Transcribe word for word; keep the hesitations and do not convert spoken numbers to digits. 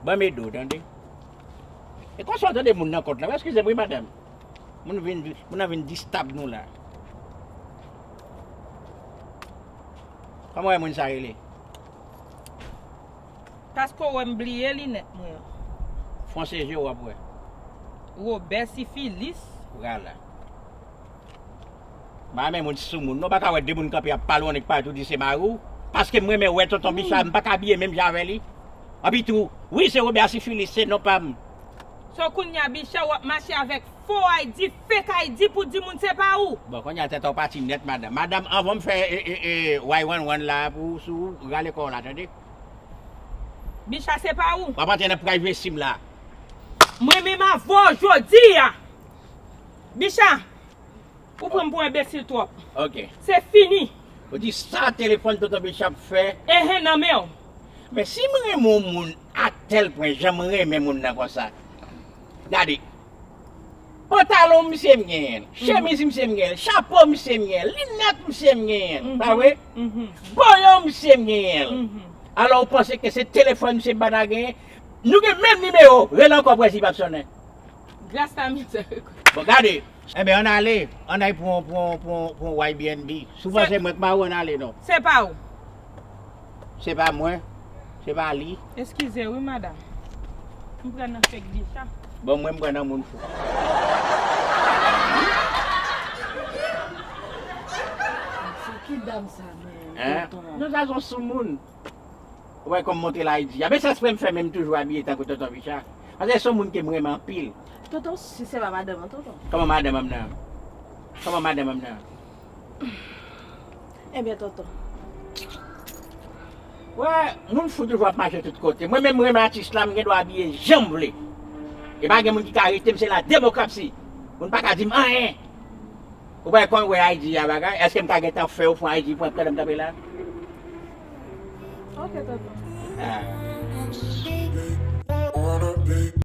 Ban m ede w, tande. E konsa w tande moun nan kont la. Eskize m, wi, madanm. Moun vin, moun nan vin distab nou la. Kòman w wè moun sa rele? Paske w wè m bliye linèt mwen an. Fwonse je w, w ap wè. Wobè Sifilis. Vwala. M pa renmen moun soumoun. Non, w pa ka wè de moun kanpe ap pale, w annik parèt ou di se mari w. Paske m renmen wè tonton Bicha, m pa ka abiye menm jan avè li. Anpi tou, wi, se Wobè Sifilis, se non pa m. So kounye a, Bicha, w ap mache avèk fo I D, fake I D pou di moun se pa ou. Bon, kounye a tèt ou pati nèt, madanm. Madanm, anvan m fè e, e, e, Y one one la pou ou, sou ou, rale kò w la, tande? Bicha, se pa ou. W ap antre nan privacy m la. Mwen menm avè w jodi a. Bicha, ou pran m pou enbesil twòp. Ok. Se fini. Ou di sa telefòn tonton Bicha ap fè? Enhen, nan men w. Men si m renmen yon moun a tèl pwen, jan m renmen moun nan konsa. Gade. Pantalon misye m genyen l. Chemiz misye m genyen l. Chapo misye m genyen l. Linèt misye m genyen l. Pa vre? Boyo misye m genyen l. Alò, ou panse ke se telefòn misye m pa ta genyen? Nou gen menm nimewo. Rele ankò pou wè si l p ap sonnen. Gras a mizèrikòd. Bon, gade. Enben, ann ale. Ann al pou, pou, pou, pou Y B N B. Si w panse mwen k mari w, ann ale non. Se pa ou. Se pa mwen. Se pa li. Eskize wi, madanm. M pran nan fake Bicha. Bon, mwen, m pran nan moun fou. Se ki dam sa menm? Hein? Tonton? Non, sa se yon soumoun. Ou wè kòm monte la I G a. Men sa espre m fè menm toujou abiye tankou tonton Bicha. Paske se yon moun ke m renmen anpil. Tonton, si se pa madanm an, tonton. Kòman madanm an nan? Kòman madanm an nan? Ebyen, tonton. Wè, moun fou toujou ap mache tout kote. Mwen menm m renmen atis la, m gen dwa abiye jan m vle. E pa gen moun ki ka arete m, se la demokrasi. Moun pa ka di m anyen. Ou pa konn wè I G a bagay? Èske m ka gentan fè w pran I G pran pandan m t ap la? Ok, tonton. Ah.